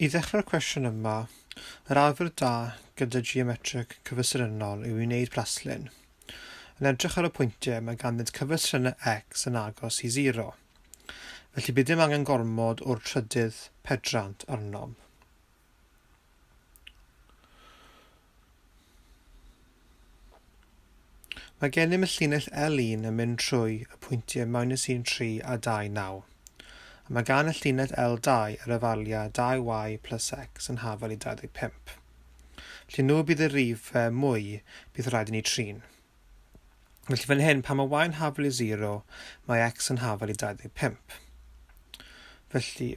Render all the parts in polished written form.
I ddechrau'r cwestiwn yma, yr arfer da gyda geometreg cyfystyrynnol yw i wneud braslun. Yn edrych ar y pwyntiau, mae ganddynt cyfystyrynnau x yn agos i 0. Felly bydd dim angen gormod o'r trydydd pedrant arnom. Mae gennym y llinell L1 yn mynd trwy y pwyntiau minus 1, 3 a 2, 9. A mae gan y llinell L2 yr afalia 2y plus x yn hafal i 25. Felly nhw bydd y rifau mwy bydd rhaid i ni trin. Felly fan hyn, pan mae y yn hafal i 0, mae x yn hafal i 25. Felly,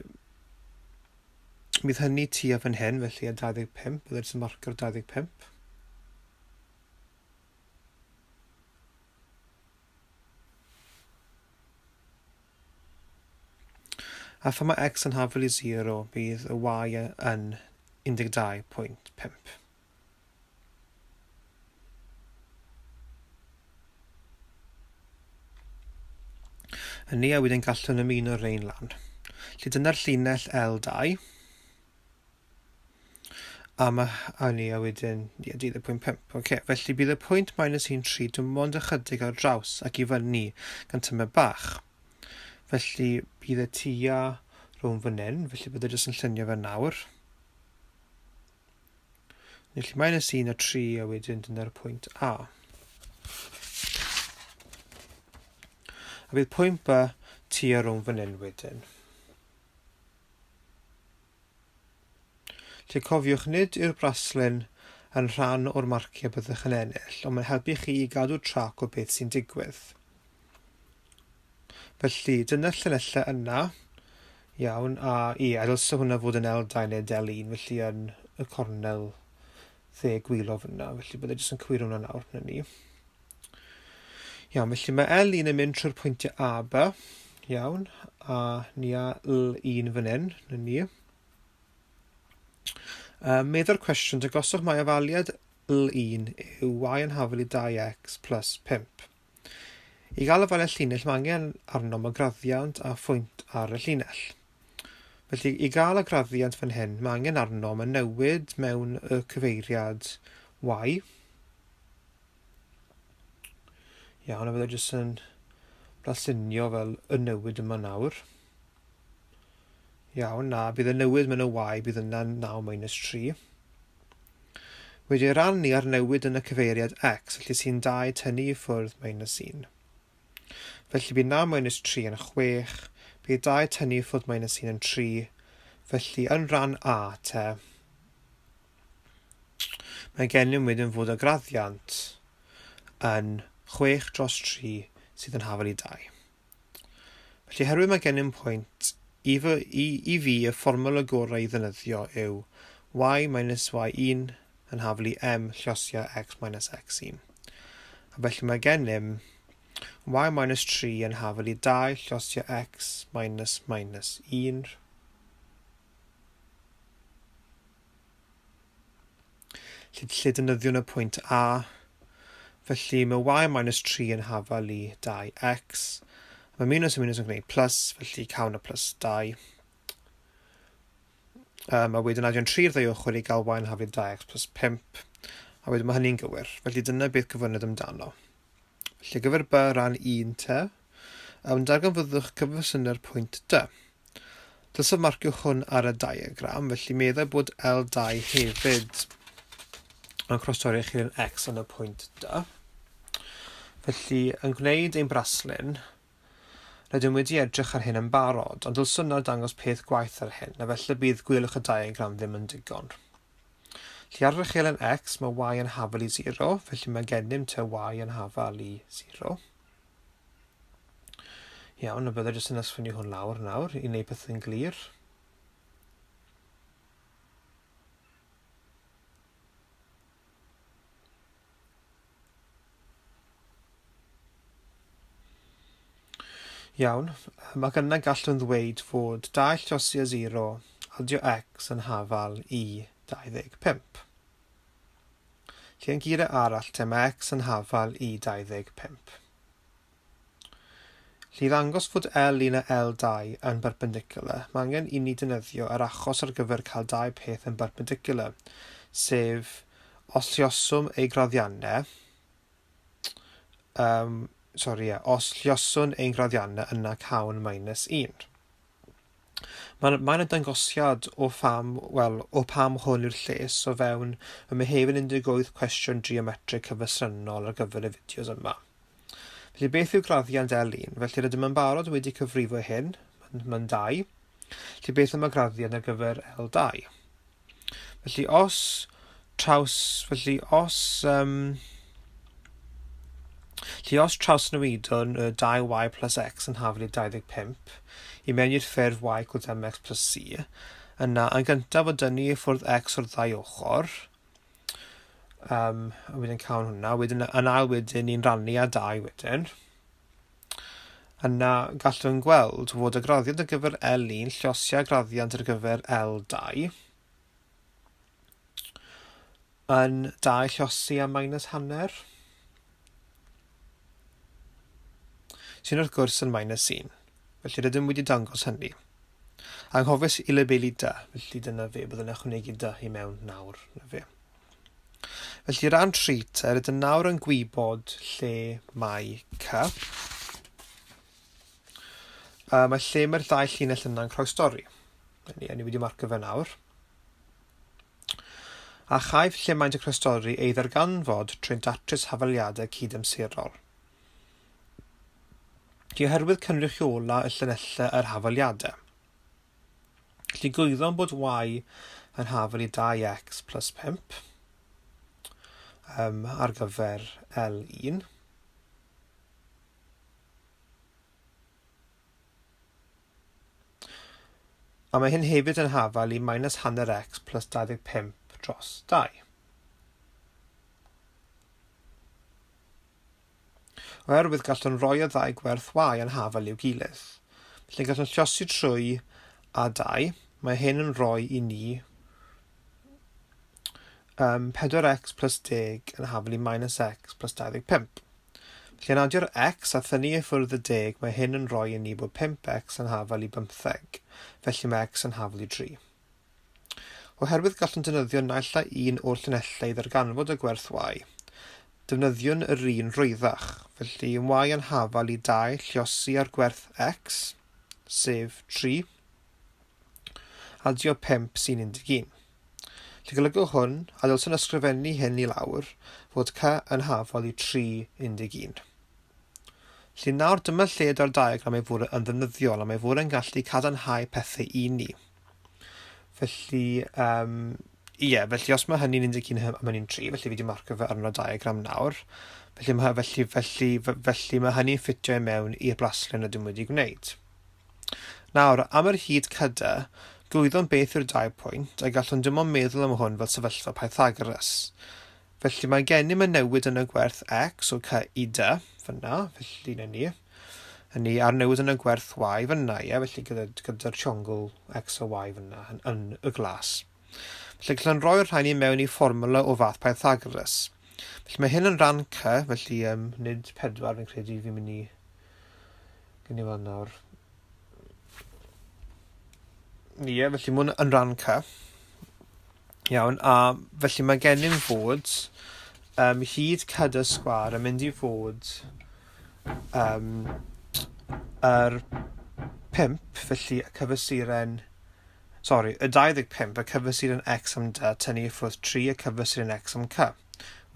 bydd hynny tua fan hyn, felly a 25, bydd jyst yn marcio'r 25. A phan mae x yn hafal i 0, bydd y y yn 12.5. Hynny a wedyn gallwn ymuno rein lan. Felly dyna'r llinell L2. A mae hynny a wedyn, ie, 12.5. Oce, felly bydd y pwynt minus 1, 3 dim ond ychydig ar draws ac i fyny gan tymed bach. Felly bydd y tua rhwng fan hyn, felly bydd e jyst yn llunio fe nawr. Felly minus 1 a 3 a wedyn dyna'r pwynt A. A bydd pwynt B tua rhwng fan hyn wedyn. Felly cofiwch, nid yw'r braslun yn rhan o'r marciau byddwch yn ennill, ond mae'n helpu chi i gadw trac o beth sy'n digwydd. Felly, dyna'r llinellau yna. Iawn, a ie, a dylse hwnna fod yn L2 neu L1, felly yn y cornel dde gwylo fyna. Felly byddai jyst yn cywiro hwnna nawr, na ni. Iawn, felly mae L1 yn mynd trwy'r pwyntiau A, B. Iawn, a ni a L1 fan hyn, na ni. Um, meddai'r cwestiwn, dangoswch mai afaliad L1 yw y yn hafal i 2x plus 5. I gael y faliad llinell mae angen arnom y graddiant a phwynt ar y llinell. Felly i gael y graddiant fan hyn mae angen arnom y newid mewn y cyfeiriad y. Iawn, a byddai jyst yn blasunio fel y newid yma nawr. Iawn, na, bydd y newid mewn y y bydd yna'n 9 minus 3. Wedi ei rannu ar newid yn y cyfeiriad x, felly sy'n 2 tynnu i ffwrdd minus 1. Felly bydd 9 minus 3 yn 6, bydd 2 tynnu i ffwrdd minus 1 yn 3, felly yn rhan A te, mae gennym wedyn fod y graddiant yn 6 dros 3 sydd yn hafal i 2. Felly, oherwydd mae gennym pwynt, i, fy, i, i fi y fformwla gorau i ddefnyddio yw y minus y1 yn haflu m llosia x minus x1. A felly mae gennym y minus 3 yn haflu 2 llosia x minus minus 1. Lle, lle defnyddiwn y pwynt A. Felly mae y minus 3 yn hafal i 2x. Mae minus a minus yn gwneud plus, felly cawn y plus 2. Um, a wedyn adio'n 3 i'r ddau ochr i gael y yn hafal i 2x plus 5. A wedyn mae hynny'n gywir. Felly dyna beth cyfynod amdano. Felly gyfer B ran 1 te, um, darganfyddwch cyfysynnau'r pwynt D. Dylsaf marcio hwn ar y diagram, felly meddai bod L2 hefyd yn croestorri chi'n X yn y pwynt D. Felly, yn gwneud ein braslun, rydym wedi edrych ar hyn yn barod, ond dylswn nawr dangos peth gwaith ar hyn, a felly bydd gwelwch y diagram ddim yn digon. Felly ar rychelen X, mae Y yn hafal i 0, felly mae gennym te Y yn hafal i 0. Iawn, a byddai jyst yn ysgrifennu hwn lawr nawr i wneud pethau'n glir. Iawn, ac yna gallwn ddweud fod 2 llosi a 0 adio x yn hafal i 25. Lle yn geiriau arall te mae x yn hafal i 25. Felly i ddangos fod L1 a L2 yn berpendicular, mae angen i ni defnyddio yr achos ar gyfer cael dau peth yn berpendicular, sef os lluoswm eu graddiannau, um, sori, ie, os lluoswn ein graddiannau yna cawn minus 1. Mae'n mae yna dangosiad o pham, wel, o pam hwn yw'r lles o fewn y Mehefin 18 cwestiwn geometrig cyflysrennol ar gyfer y fideos yma. Felly beth yw graddiant L1? Felly rydym yn barod wedi cyfrifo hyn, mae'n 2. Felly beth am y graddiant ar gyfer L2? Felly os traws, felly os, um, felly os trawsnewidwn y 2y plus x yn haflu 25 i mewn i'r ffurf y equals mx plus c, yna yn gyntaf o dynnu i ffwrdd x o'r ddau ochr, Um, a wedyn cawn hwnna. Wedyn, yn ail wedyn, ni'n rannu â 2 wedyn. Yna gallwn gweld fod y graddiant ar gyfer L1 llosia graddiant ar gyfer L2 yn 2 llosi a minus hanner, sy'n wrth gwrs yn minus 1. Felly rydym wedi dangos hynny. Anghofais i labelu dy, felly dyna fe, byddwn ychwanegu dy i mewn nawr, na fe. Felly ran 3 te, rydym nawr yn gwybod lle mae C. Mae lle mae'r ddau llinell yna'n croestorri. Ni, ni wedi marcio fe nawr. A chaiff lle maent y croestorri ei ddarganfod trwy datrys hafaliadau cydamserol. Oherwydd cynrychiola y llinellau yr hafaliadau. Felly gwyddom bod y yn hafal i 2x plus 5 um, ar gyfer L1. A mae hyn hefyd yn hafal i minus hanner x plus 25 dros 2. Oherwydd gallwn roi y ddau gwerth y yn hafal i'w gilydd. Felly gallwn llosi trwy a 2. Mae hyn yn rhoi i ni um, 4x plus 10 yn hafal i minus x plus 25. Felly yn adio'r x a thynnu i ffwrdd y 10, mae hyn yn rhoi i ni bod 5x yn hafal i 15. Felly mae x yn hafal i 3. Oherwydd gallwn defnyddio naill ai un o'r llinellau i ddarganfod y gwerth y, defnyddiwn yr un rhwyddach, felly y yn hafal i 2 lliosi ar gwerth x, sef 3, adio 5 sy'n 11. Felly golygwch hwn, a dylswn ysgrifennu hyn i lawr, fod c yn hafal i 3, 11. Felly nawr dyma lle daw'r diagram ei fod yn ddefnyddiol a mae fod yn gallu cadarnhau pethau i ni. Felly, um, ie, yeah, felly os mae hynny'n 11 a mae hynny'n 3, felly fi wedi marcio fe arno diagram nawr. Felly mae, felly, felly, felly mae hynny'n ffitio i mewn i'r braslun rydym wedi gwneud. Nawr, am yr hyd cyda, gwyddom beth yw'r dau pwynt, a gallwn dim ond meddwl am hwn fel sefyllfa Pythagoras. Felly mae gennym y newid yn y gwerth x o c i d, fyna, felly na ni. Hynny, a'r newid yn y gwerth y fyna, ie, felly gyda'r gyda triongl x a y fyna yn, yn y glas. Felly gallwn roi'r rhain i mewn i fformwla o fath Pythagoras. Felly mae hyn yn rhan c, felly um, nid 4 fi'n credu fi'n mynd i... Gyn i weld nawr. Ie, felly mae hwn yn rhan c. Iawn, a felly mae gennym fod um, hyd cyd y sgwâr yn mynd i fod um, yr 5, felly y cyfysuren, sori, y 25, y cyfysuren x am d, tynnu i ffwrdd 3 y cyfysuren x am c,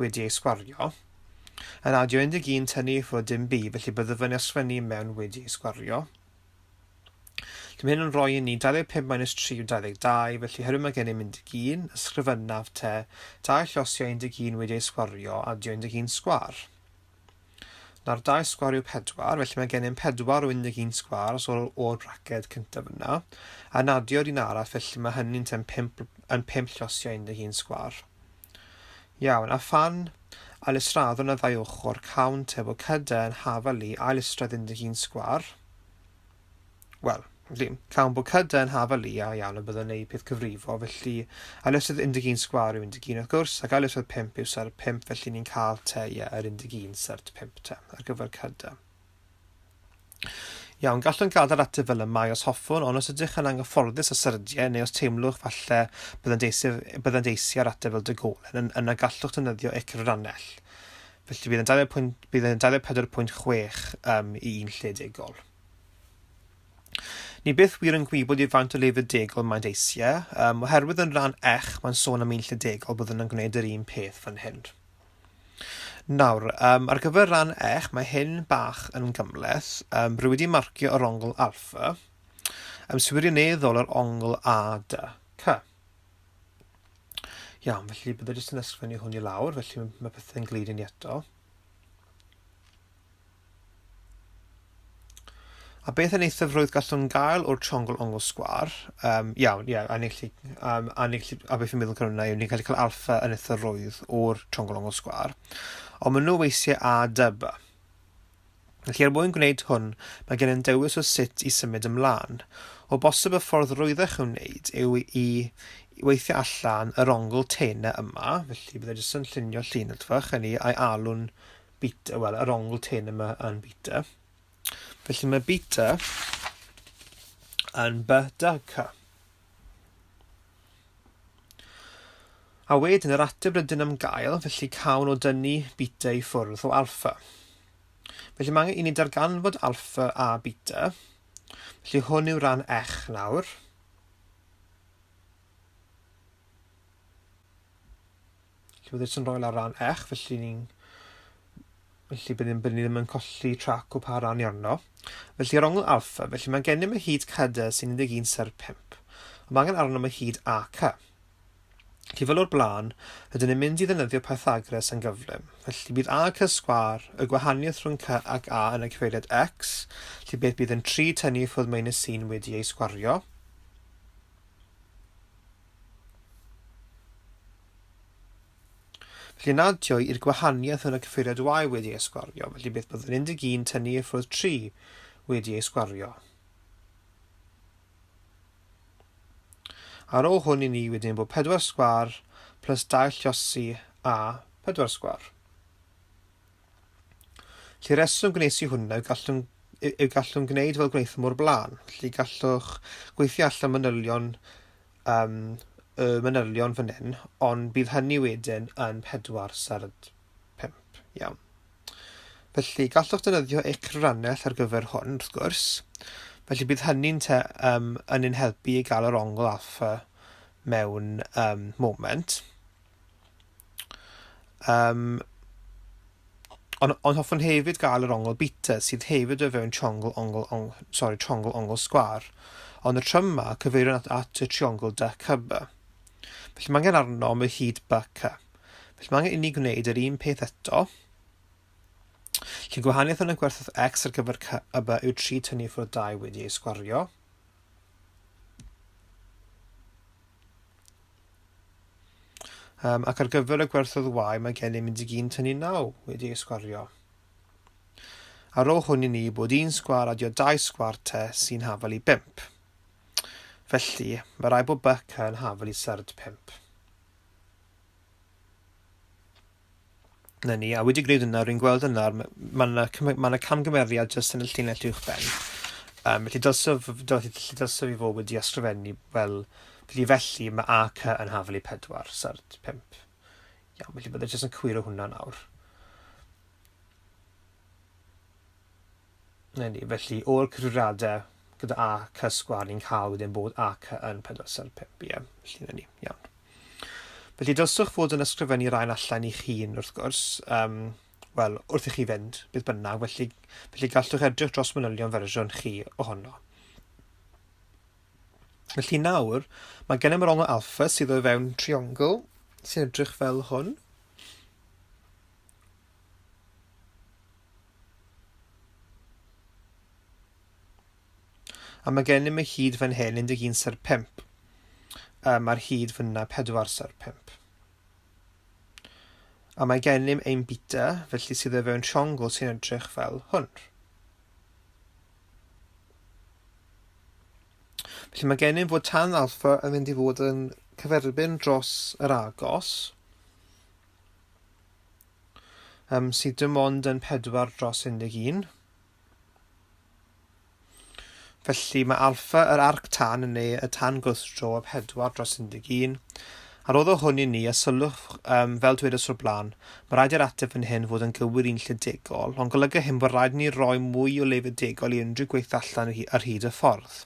wedi ei sgwario. Yn adio 11 tynnu i ffwrdd dim b, felly byddaf yn ysgrifennu mewn wedi ei sgwario. Felly mae hyn yn rhoi i ni 25 minus 3 yw 22, felly herwydd mae gennym 11, ysgrifennaf te 2 llosio 11 wedi ei sgwario, adio 11 sgwar. Nawr 2 sgwar yw 4, felly mae gennym 4 o 11 sgwar os o'r, o'r braced cyntaf yna, a nadio'r un arall, felly mae hynny'n ten 5, yn 5 llosio 11 sgwar. Iawn, a phan ailysraddwn y ddau ochr, cawn te bod cyda yn hafal i ailysradd 11 sgwar. Wel, ddim. Cawn bod cyda yn hafal i, a iawn, y byddwn neud peth cyfrifo, felly ailysradd 11 sgwar yw 11 wrth gwrs, ac ailysradd 5 yw sert 5, felly ni'n cael te, ie, yr 11 sert 5 te, ar gyfer cyda. Iawn, gallwn gadael ateb fel y mae os hoffwn, ond os ydych yn anghyfforddus â syrdiau neu os teimlwch falle byddant eisiau, byddant eisiau'r ateb fel degolen, yn, yna gallwch defnyddio eich cyfrannell. Felly bydd yn 20, bydd yn 24.6 um, i un lle degol. Ni byth wir yn gwybod i faint o lefydd degol mae'n eisiau, um, oherwydd yn rhan ech mae'n sôn am un lle degol byddwn yn gwneud yr un peth fan hyn. Nawr, um, ar gyfer rhan ech, mae hyn bach yn gymhleth. Um, rwy wedi marcio yr ongl alpha, um, sy'n wirioneddol yr ongl A, D, C. Iawn, felly byddai jyst yn ysgrifennu hwn i lawr, felly mae pethau'n glir i ni eto. A beth yn eithaf rwydd gallwn gael o'r triongl ongl sgwâr? Um, iawn, ie, yeah, a ni'n gallu, um, a ni'n gallu, a beth fi'n meddwl gyda hwnna yw ni'n gallu cael alfa yn eithaf rwydd o'r triongl ongl sgwâr. Ond maen nhw eisiau A D B. Felly er mwyn gwneud hwn, mae gennym dewis o sut i symud ymlaen. O bosib y ffordd rwyddach i'w wneud yw i weithio allan yr ongl tene yma, felly byddai jyst yn llunio llinell fach hynny a'i alw'n beta, wel, yr ongl ten yma yn beta. Felly mae beta yn B D C. A wedyn yr ateb rydyn am gael, felly cawn o dynnu beta i ffwrdd o alpha. Felly mae angen i ni darganfod alpha a beta. Felly hwn yw rhan ech nawr. Felly bydd yn rhoi lawr ran ech, felly ni'n felly byddwn, byddwn ni ddim yn colli trac o pa ran i arno. Felly yr ongl alpha, felly mae gennym y hyd CD sy'n 11 ser 5. Ond mae angen arnom y hyd AC. Felly fel o'r blaen, rydyn ni'n mynd i ddefnyddio Pythagoras yn gyflym. Felly bydd AC sgwâr, y gwahaniaeth rhwng C ac A yn y cyfeiriad X, felly beth bydd yn 3 tynnu i ffwrdd minus 1 wedi ei sgwario. Felly yn adio i'r gwahaniaeth yn y cyffuriad Y wedi ei sgwario, felly beth byddwn 11 tynnu i ffwrdd 3 wedi ei sgwario. Ar ôl hwn i ni wedyn bod 4 sgwar plus 2 lliosi a 4 sgwar. Felly reswm gwnes i hwnna yw gallwn, yw gallwn gwneud fel gwnaethom o'r blaen. Felly gallwch gweithio allan manylion, um, y manylion fan hyn, ond bydd hynny wedyn yn 4 sard 5. Iawn. Felly gallwch defnyddio eich cyfrannell ar gyfer hwn, wrth gwrs. Felly bydd hynny'n te, um, yn ein helpu i gael yr ongl alpha mewn um, moment. Um, ond, ond hoffwn hefyd gael yr ongl beta, sydd hefyd o fewn triongl ongl, ong, sorry, triongl ongl sgwâr. Ond y tro yma, cyfeiriwn at, at y triongl DCB. Felly mae angen arno am y hyd BC. Felly mae angen i ni gwneud yr un peth eto. Felly gwahaniaeth yn y gwerthoedd x ar gyfer C a B yw 3 tynnu ffwrdd 2 wedi ei sgwario. Um, ac ar gyfer y gwerthoedd Y mae gennym 11 tynnu 9 wedi ei sgwario. Ar ôl hwn i ni bod 1 sgwar adio 2 sgwar te sy'n hafal i 5. Felly, mae rai bod BC yn hafal i syrd 5. Na ni, a wedi gwneud yna, rwy'n gweld yna, mae yna ma yna camgymeriad jyst yn y llinell uwch ben. Um, felly dylse, felly dylse fi fod wedi ysgrifennu fel, felly felly mae AC yn hafal i 4, sard 5. Iawn, felly byddai jyst yn cywiro hwnna nawr. Na ni, felly o'r cyfrifiadau gyda A, C sgwâr ni'n cael wedyn bod A, C yn 4 sel 5, ie, felly na ni, iawn. Felly dylswch fod yn ysgrifennu rhain allan i'ch hun, wrth gwrs, um, wel, wrth i chi fynd, beth bynnag, felly, felly gallwch edrych dros manylion fersiwn chi ohono. Felly nawr, mae gennym yr ongl alpha sydd o fewn triongl sy'n edrych fel hwn. A mae gennym y hyd fan hyn 11 ser 5. Um, mae'r hyd fyna 4 ser 5. A mae gennym ein beta, felly sydd o fewn triongl sy'n edrych fel hwn. Felly mae gennym fod tan alpha yn mynd i fod yn cyferbyn dros yr agos. Um, sydd dim ond yn 4 dros 11. Felly mae alffa yr arc tan neu y tan gwrthdro y 4 dros 11. A roddo hwn i ni, a sylwch, um, fel dwedais o'r blaen, mae rhaid i'r ateb fan hyn fod yn gywir un lle degol, ond golyga hyn bod rhaid ni roi mwy o lefydd degol i unrhyw gweith allan ar hyd y ffordd.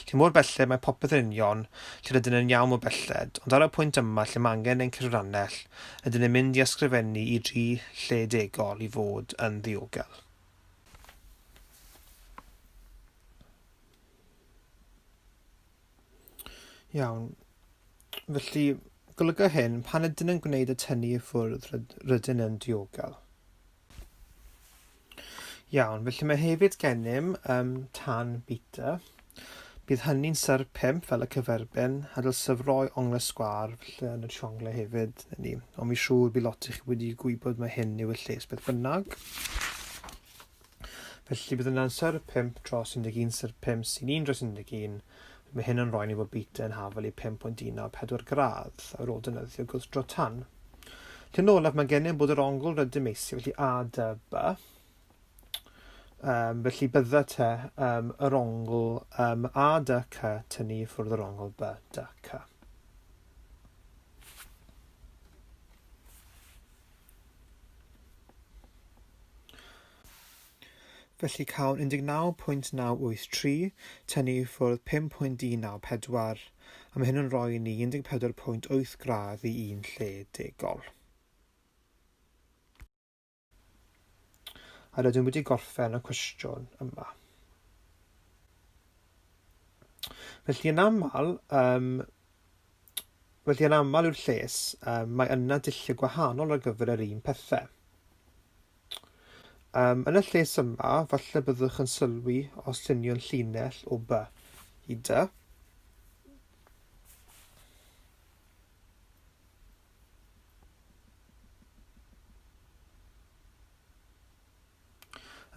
Lle mor belled mae popeth yn union, lle rydyn yn iawn mor belled, ond ar y pwynt yma lle mae angen ein cyfrannell, rydyn yn mynd i ysgrifennu i dri lle degol i fod yn ddiogel. Iawn. Felly, golyga hyn, pan ydyn yn gwneud y tynnu i ffwrdd, rydyn yn diogel. Iawn, felly mae hefyd gennym um, tan beta. Bydd hynny'n syr 5 fel y cyferbyn, a dylse roi onglau sgwâr, felly yn y trionglau hefyd, na ni. Ond fi siŵr bydd lot i chi wedi gwybod mae hyn yw y lles beth bynnag. Felly bydd yna'n syr 5 dros 11 syr 5 sy'n 1 dros 11. Mae hyn yn rhoi ni bod beta yn hafal i 5.194 gradd ar ôl defnyddio gwrthdro tan. Llun olaf, mae gennym bod yr ongl rydym eisiau, felly A, D, B. Um, felly bydda te um, yr ongl um, A, D, C tynnu i ffwrdd yr ongl B, D, C. Felly cawn 19.983 tynnu i ffwrdd 5.194, a mae hyn yn rhoi i ni 14.8 gradd i un lle degol. A rydym wedi gorffen y cwestiwn yma. Felly yn aml, um, felly yn aml yw'r lles, um, mae yna dulliau gwahanol ar gyfer yr un pethau. Um, yn y lles yma, falle byddwch yn sylwi os lluniwn llinell o B i D.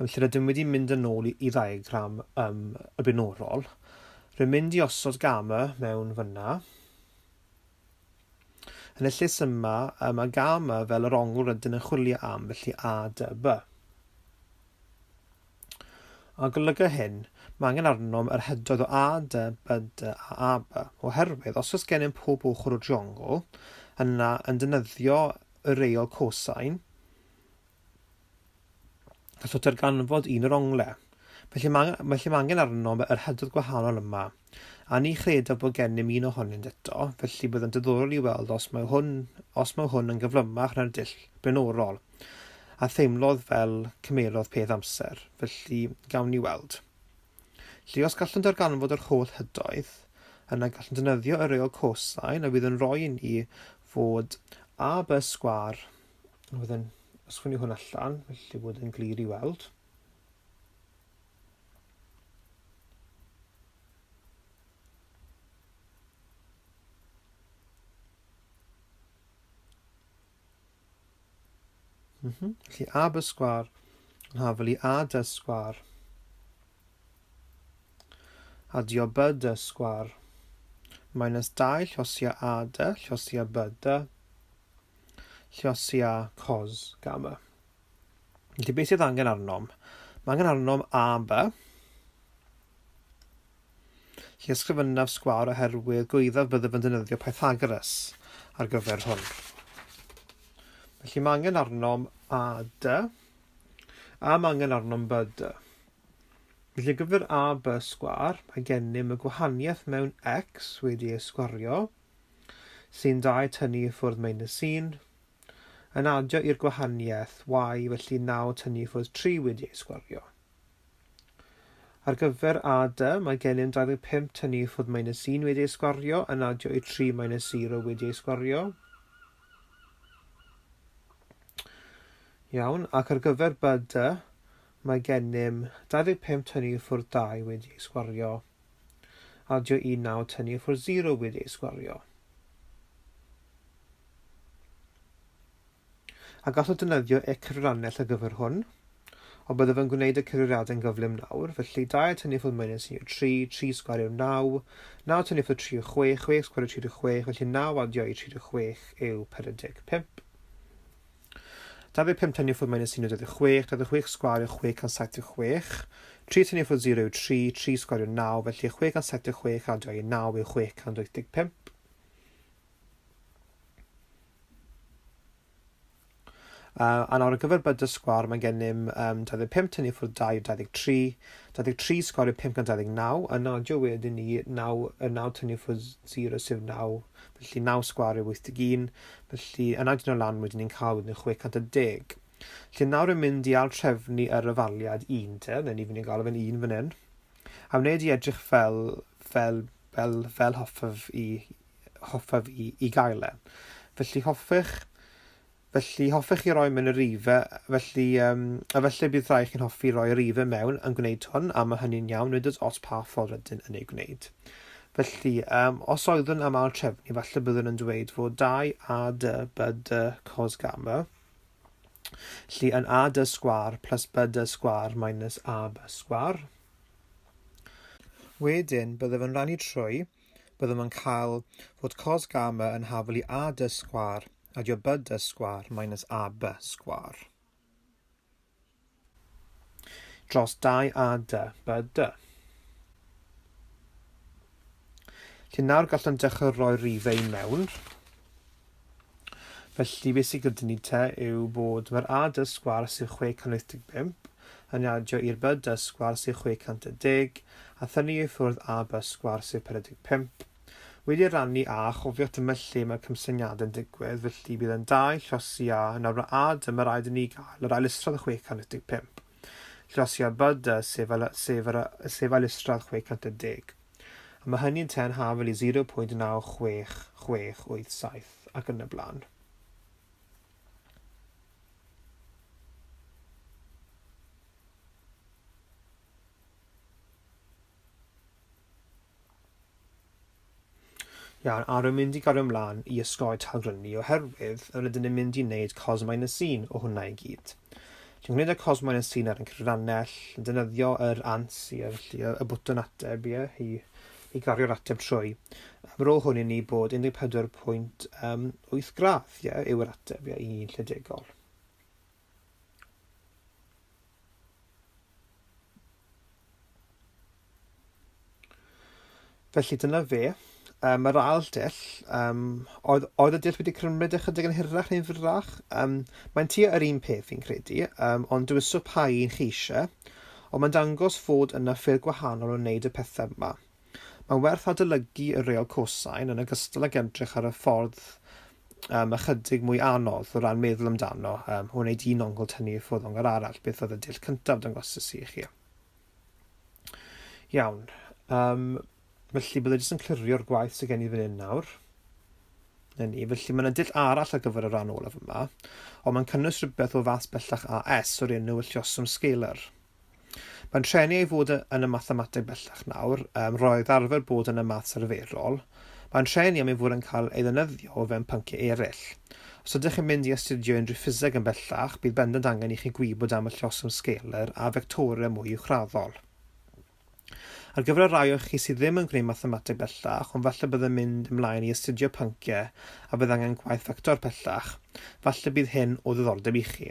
Felly rydym wedi mynd yn ôl i, i ddiagram um, y blaenorol. Rwy'n mynd i osod gamma mewn fyna. Yn y llys yma, mae gamma fel yr ongl rydyn yn chwilio am, felly A, D, B. A golyga hyn, mae angen arnom yr hydoedd o A, D, B, D a A, B, oherwydd os oes gennym pob ochr o driongl, yna yn defnyddio y reol cosine, Gallwch darganfod un o'r onglau. Felly mae, felly mae angen arnom yr hydoedd gwahanol yma. A ni chredaf bod gennym un ohonynt eto, felly bydd yn diddorol i weld os mae hwn, os mae hwn yn gyflymach na'r dull blaenorol, a theimlodd fel cymerodd peth amser, felly gawn ni weld. Felly os gallwn darganfod yr holl hydoedd, yna gallwn defnyddio y reol cosine a fydd yn rhoi i ni fod AB sgwâr Bydd yn ysgrifennu hwn allan, felly bod yn glir i weld. Mm -hmm. Felly A B sgwar yn hafal i A D sgwar adio B D sgwar minus 2 llosia A D llosia B D Lluosi a cos gamma. Felly beth sydd angen arnom? Mae angen arnom A, B. Felly ysgrifennaf sgwâr oherwydd gwyddaf byddaf yn defnyddio Pythagoras ar gyfer hwn. Felly mae angen arnom A, D, a mae angen arnom B, D. Felly ar gyfer A, B sgwâr, mae gennym y gwahaniaeth mewn X wedi ei sgwario, sy'n 2 tynnu i ffwrdd minus 1, yn adio i'r gwahaniaeth y, felly 9 tynnu i ffwrdd 3 wedi ei sgwario. Ar gyfer AD, mae gennym 25 tynnu i ffwrdd minus 1 wedi ei sgwario, yn adio i 3 minus 0 wedi ei sgwario. Iawn, ac ar gyfer BD, mae gennym 25 tynnu i ffwrdd 2 wedi ei sgwario. Adio 1 9 tynnu i ffwrdd 0 wedi ei sgwario. A gallwch defnyddio e cyfrannell ar gyfer hwn, ond byddaf yn gwneud y cyfrifiadau'n gyflym nawr, felly 2 tynnu ffwrdd minus 1 yw 3, 3 sgwâr yw 9, 9 tynnu ffwrdd 3 yw 6, 6 sgwâr yw 36, felly 9 adio i 36 yw 45. 25 tynnu ffwrdd minus 1 yw 26, 26 sgwâr yw 676, 3 tynnu ffwrdd 0 yw 3, 3 sgwâr yw 9, felly 676 adio i 9 yw 685. A nawr ar gyfer byd y sgwâr mae gennym um, 25 tynnu ffwrdd 2 yw 23, 23 sgwâr yw 529, a nadio wedyn ni 9, y 9 tynnu ffwrdd 0 sef 9, felly 9 sgwâr yw 81, felly yn adio nhw lan wedyn ni'n cael wedyn 610. Felly nawr yn mynd i altrefnu yr ofaliad 1 te, neu ni fynd i'n gael fe'n 1 fan hyn, a wneud i edrych fel, fel, fel, fel hoffaf i, hoffaf i, i gael e. Felly hoffech, felly hoffech chi roi mewn y rife, felly, um, a felly bydd rhai chi'n hoffi roi y rife mewn yn gwneud hwn, a mae hynny'n iawn, nid oes ots pa ffordd rydyn yn ei gwneud. Felly, um, os oeddwn am ail trefnu, falle byddwn yn dweud fod 2 A D B D cos gamma, Felly yn A D sgwâr plus B D sgwâr minus A B sgwâr. Wedyn, byddaf yn rhannu trwy byddwn yn cael fod cos gamma yn hafal i a dy sgwâr adio b dy sgwâr minus a b sgwâr dros 2 a dy b dy. Felly nawr gallwn dechrau rhoi rifau i mewn. Felly beth sydd gyda ni te yw bod mae'r a dy sgwâr sydd 685 yn adio i'r b dy sgwâr sydd 610 a thynnu i ffwrdd a b sgwâr sydd 45. Wedi rannu a, chofiwch dyma lle mae'r cymsyniadau'n digwydd, felly bydd yn 2 llosi a, nawr mae a dy, mae rhaid i ni gael yr ail isradd 685. Llosi a b dy, sef, sef, sef ail isradd 610. A mae hynny'n ten hafal i 0.96687 ac yn y blaen. Iawn, a rwy'n mynd i gario ymlaen i osgoi talgrynnu oherwydd rydyn ni'n mynd i wneud cos minus 1 o hwnna i gyd. Dwi'n gwneud y cos minus 1 ar ein cyfrannell, yn defnyddio yr ans, ie, felly y, y bwtwn ateb, ie, i, i gario'r ateb trwy. Ar ôl hwn i ni bod 14.8 gradd, ie, yw'r ateb, ie, i un lledegol. Felly dyna fe. Um, yr ail dull, um, oedd, oedd y dull wedi cymryd ychydig yn hirach neu'n fyrrach? Um, mae'n tua yr un peth fi'n credu, um, ond dewiswch pa un chi eisiau, ond mae'n dangos fod yna ffyrdd gwahanol o wneud y pethau yma. Mae'n werth adolygu y reol cosine yn ogystal ag edrych ar y ffordd um, ychydig mwy anodd o ran meddwl amdano, um, o wneud un ongl tynnu i ffwrdd ongl arall, beth oedd y dull cyntaf dangosais i chi. Iawn, um, felly byddai jyst yn clirio'r gwaith sydd gen i fan hyn nawr. Na ni, felly mae yna dull arall ar gyfer y rhan olaf yma, ond mae'n cynnwys rhywbeth o fath bellach AS o'r enw y lluoswm scalar. Mae'n trenu ei fod yn y mathemateg bellach nawr, um, roedd arfer bod yn y maths arferol. Mae'n trenu am ei fod yn cael ei ddefnyddio o fewn pynciau eraill. Os ydych yn mynd i astudio unrhyw ffiseg yn bellach, bydd bendant angen i chi gwybod am y lluoswm scalar a fectorau mwy uwchraddol. Ar gyfer y rhai o chi sydd ddim yn gwneud mathemateg bellach, ond falle bydd yn mynd ymlaen i astudio pynciau a bydd angen gwaith fector pellach, falle bydd hyn o ddiddordeb i chi.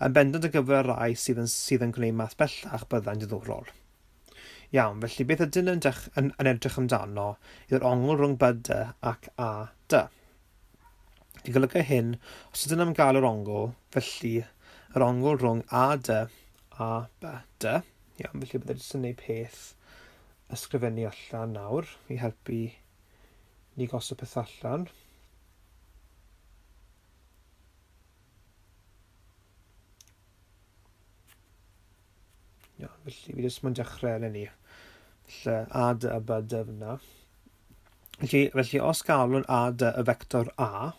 Yn bendant ar gyfer y rhai sydd yn, sydd yn gwneud math bellach, byddai'n diddorol. Iawn, felly beth ydyn yn, dech, yn, yn edrych amdano yw'r ongl rhwng B D ac A D. Di golygu hyn, os ydyn am gael yr ongl, felly yr ongl rhwng A D a B D, Iawn, felly byddai jyst yn gwneud peth ysgrifennu allan nawr i helpu ni gosod peth allan. Iawn, felly fi jyst moyn dechrau yn ni. Felly A, D, a B, D fyna. Felly, felly os galwn A, D y fector A,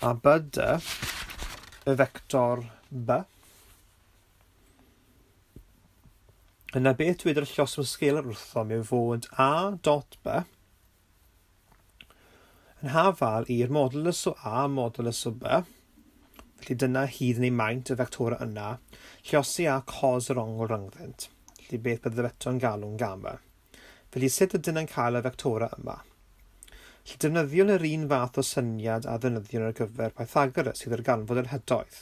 A B D y fector B. Yna beth dweud yr llosg sgeler wrthom yw fod A dot B yn hafal i'r modulus o A modulus o B, felly dyna hyd neu maint y fectorau yna, lliosi a cos yr ongl rhyngddynt, felly beth byddaf eto'n galw'n gamma. Felly sut ydyn yn cael y fectorau yma? Felly defnyddiwn yr un fath o syniad a ddefnyddiwn ar gyfer Pythagoras sydd ar ganfod yr hydoedd.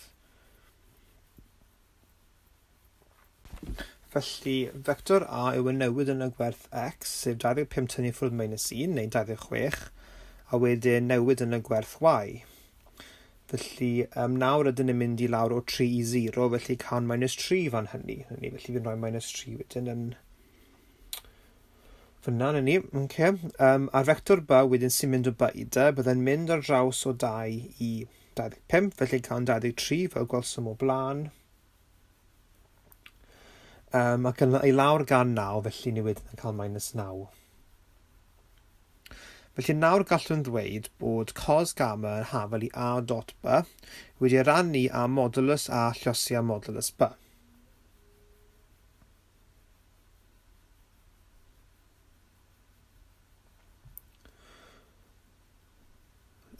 Felly, fector A yw y newid yn y gwerth x, sef 25 tynnu ffwrdd minus 1, neu 26, a wedyn newid yn y gwerth y. Felly, um, nawr ydyn ni'n mynd i lawr o 3 i 0, felly cawn minus 3 fan hynny. Hynny, felly fi'n rhoi minus 3 wedyn yn fyna, na ni. Okay. Um, a'r fector B wedyn sy'n mynd o B i D, byddai'n mynd ar draws o 2 i 25, felly cawn 23 fel gwelsom o blaen. Um, ac yn i lawr gan 9, felly ni wedyn yn cael minus 9. Felly nawr gallwn ddweud bod cos gamma yn hafal i a dot b wedi rannu â modulus a lluosi â modulus b.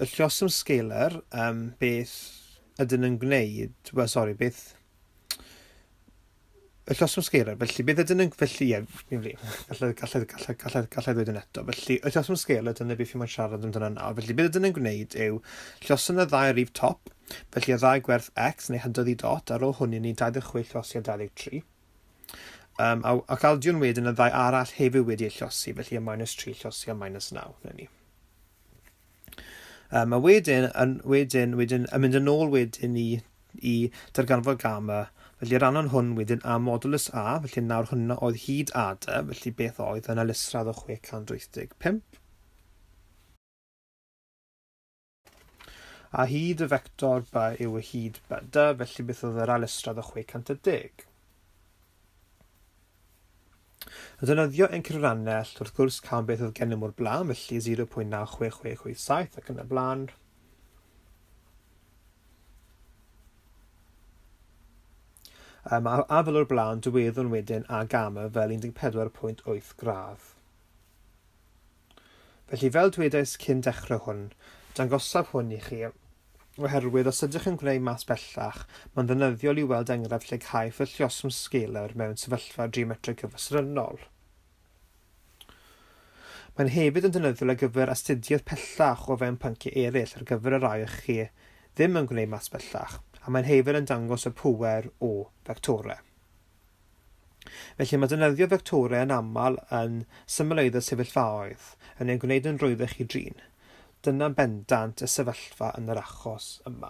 Y lluoswm scalar, um, beth ydyn yn gwneud, wel sori, beth... Y lluoswm scalar, felly beth ydyn yn... Felly, ie, fi'n flin. Gallai, gallai, gallai, gallai, gallai ddweud yn eto. Felly, y lluoswm scalar, dyna beth fi'n moyn siarad amdano nawr. Felly, beth ydyn yn gwneud yw lluoswm y ddau rif top, felly y ddau gwerth x neu hydodd i dot, ar ôl hwn i ni 26 llosi a 23. Um, a, ac aldiwn wedyn y ddau arall hefyd wedi eu llosi, felly y minus 3 llosi a minus 9. Na ni. Um, a wedyn, yn, wedyn, wedyn, yn mynd yn ôl wedyn i, i darganfod gamma, felly rhan hwn wedyn a modulus A, felly nawr hwnna oedd hyd A dy, felly beth oedd yn alisradd o 685. A hyd y fector B yw y hyd B dy, felly beth oedd yr alisradd o 610. Yn defnyddio ein cyfrannell, wrth gwrs cawn beth oedd gennym o'r blaen, felly 0.96687 ac yn y blaen. Um, a, a fel o'r blaen, dyweddwn wedyn a gamma fel 14.8 gradd. Felly, fel dwedais cyn dechrau hwn, dangosaf hwn i chi, oherwydd os ydych yn gwneud mas bellach, mae'n ddefnyddiol i weld enghraifft lle caiff y lluoswm scalar mewn sefyllfa geometreg gyfasrynol. Mae'n hefyd yn ddefnyddiol ar gyfer astudiaeth pellach o fewn pynciau eraill ar gyfer y rhai o'ch chi ddim yn gwneud mas bellach, a mae'n hefyd yn dangos y pŵer o fectorau. Felly mae defnyddio fectorau yn aml yn symleiddio sefyllfaoedd, yn eu gwneud yn rhwyddach i drin. Dyna'n bendant y sefyllfa yn yr achos yma.